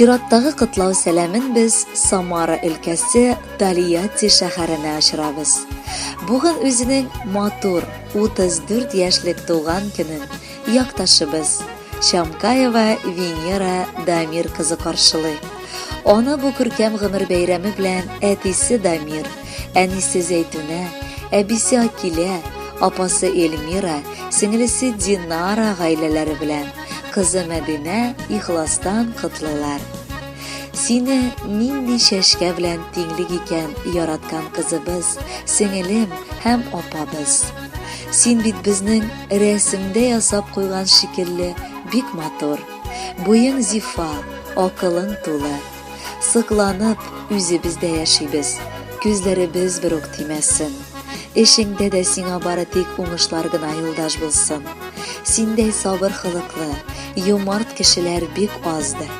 Чираттагы котлау сәламен без Самара өлкәсе Тольятти шәһәренә очырабыз. Бүген үзенең матур 34 яшьлек туган көнен якташыбыз Чамкаева Венера Дамир кызы каршылый. Аны бу күркәм гомер бәйрәме белән әтисе Дамир, әнисе Зәйтүнә, әбисе Акилә, апасы Эльмира, сеңелесе Динара гаиләләре белән кызы Мәдинә ихластан котлыйлар. Сине нинди чәчкә белән тиңлик икән, яраткан кызыбыз, сеңелем һәм апабыз. Син бит безнең рәсемдә ясап куйган шикелле бик матур. Буең зифа, акылың тулы. Сыкланып, үзебез дә яшибез. Күзләребез бер үк тимәсен. Эшеңдә дә сиңа бары тик уңышлар гына юлдаш булсын. Синдәй сабыр холыклы, юмарт кешеләр бик аздыр.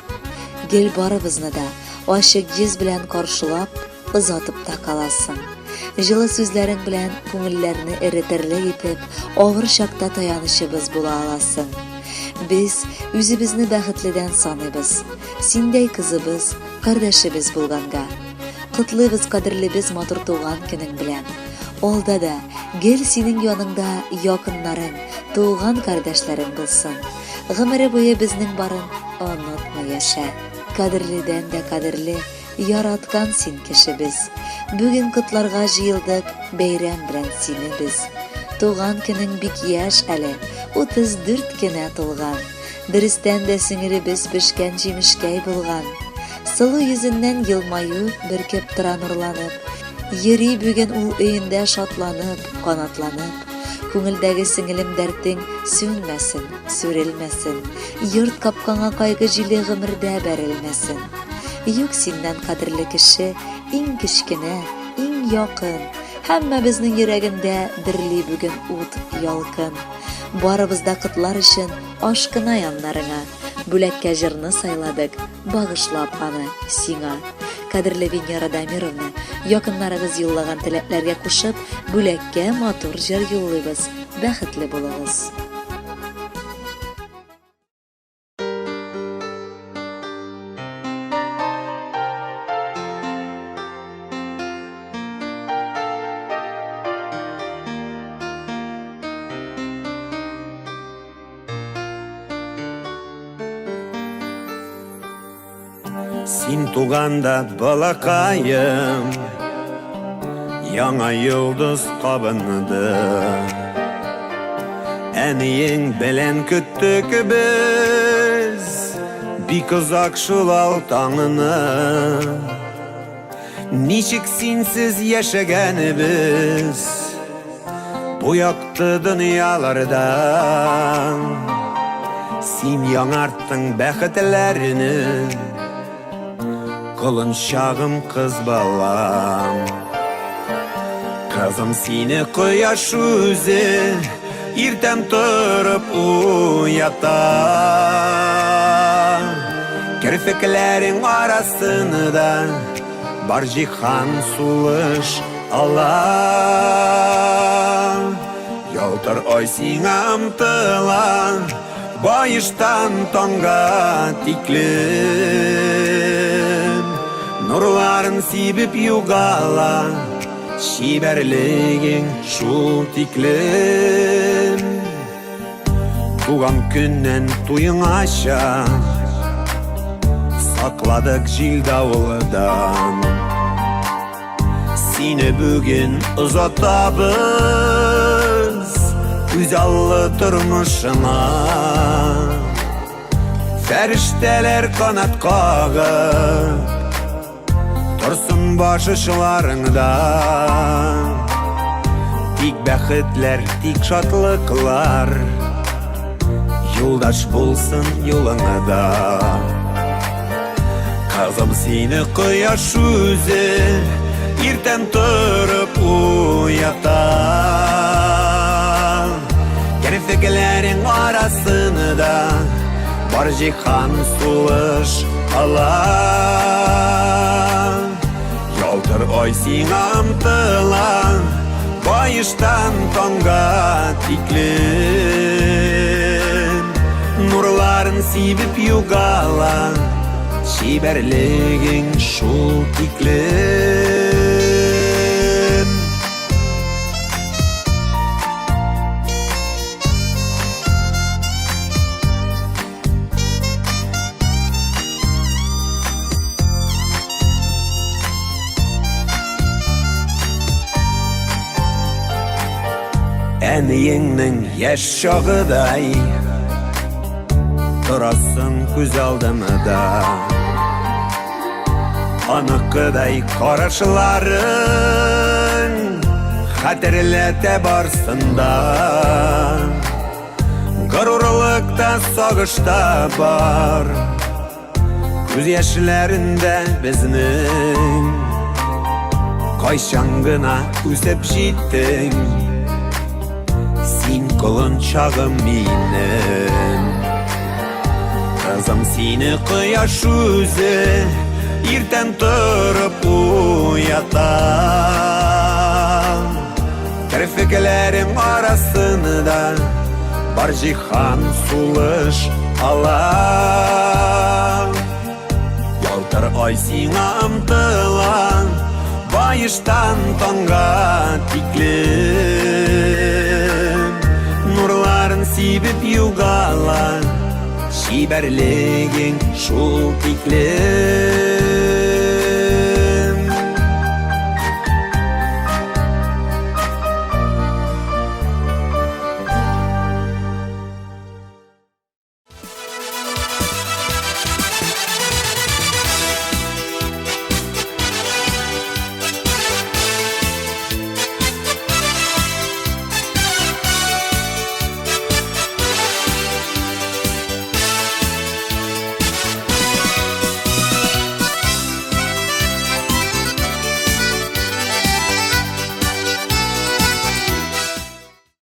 Гел барыбызны да ачык йөз белән каршылап, озатып та каласың. Җылы сүзләрең белән күңелләрне эретерлек итеп, авыр чакта таянычыбыз була аласың. Без үзебезне бәхетледән саныйбыз. Синдәй кызыбыз, кардәшебез булганга. Котлыйбыз кадерлебез матур туган көнең белән. Алда да гел синең яныңда якыннарың, туган кардәшләрең булсын. Гомере буе безнең барын онытмый яшә. Кадерледән дә кадерле, Яраткан син кешебез. Бүген котларга җыелдык, бәйрәм белән сине без. Туган көнең бик яшь әле, 34 кенә тулган. Дөрестән дә сеңелебез пешкән җимешкәй булган. Сылу йөзеннән елмаю бөркеп тора нурланып. Йөри бүген ул өендә шатланып, канатланып. Күңелдәге сеңелем дәртең сүнмәсен, сүрелмәсен. Йорт капкаңа кайгы җиле гомердә бәрелмәсен. Юк синнән кадерле кеше, иң кечкенә, иң якын. Һәммәбезнең йөрәгендә дерли бүген ут, ялкын. Барыбыз да котлар өчен ашкына яннарыңа. Бүләккә җырны сайладык, багышлап аны сиңа. Кадерле Венера Дамировна, якыннарыгыз юллаган теләкләргә кушып, бүләккә матур җыр юллыйбыз. Бәхетле булыгыз! Син туганда балакаем Яңа йолдыз кабынды Әниең белән көттек без Бик озак шул ал таңны Ничек синсез яшәгәнебез Бу якты дөньяларда Син яңарттың бәхетләрне Колынчагым кыз балам Кызым сине кояш үзе Иртән торып уята Керфекләрең арасында Бар җиһан сулыш ала. Ялтыр ай сиңа омтыла, Баештан таңга тиклем. Нурларын сибеп югала, Чибәрлегең шул тиклем. Туган көннән туеңача Сакладык җил давылдан Сине бүген озатабыз Үзаллы тормышыңа Фәрештәләр канат кагып Торсын баш очларыңда Тик бәхетләр, тик шатлыклар Юлдаш булсын юлыңда Кызым сине кояш үзе Иртән торып уята Керфекләрең арасында Бар җиһан сулыш ала Ялтыр ай сиңа омтыла Баештан таңга тиклем Нурларын сибеп югала. Чибәрлегең шул тиклем. Әниеңнең яшь чагыдай Торасың күз алдымда. Аныкыдай карашларың Хәтерләтә барсын да. Горурлык та, сагыш та бар Күз яшьләрендә безнең. Кайчан гына үсеп җиттең син, колынчагым минем? Кызым, сине кояш үзе иртән торып уята. Керфекләрең арасында бар җиһан сулыш ала. Ялтыр ай сиңа омтыла баештан таңга тиклем. Нурларын сибеп югала, чибәрлегең шул тиклем.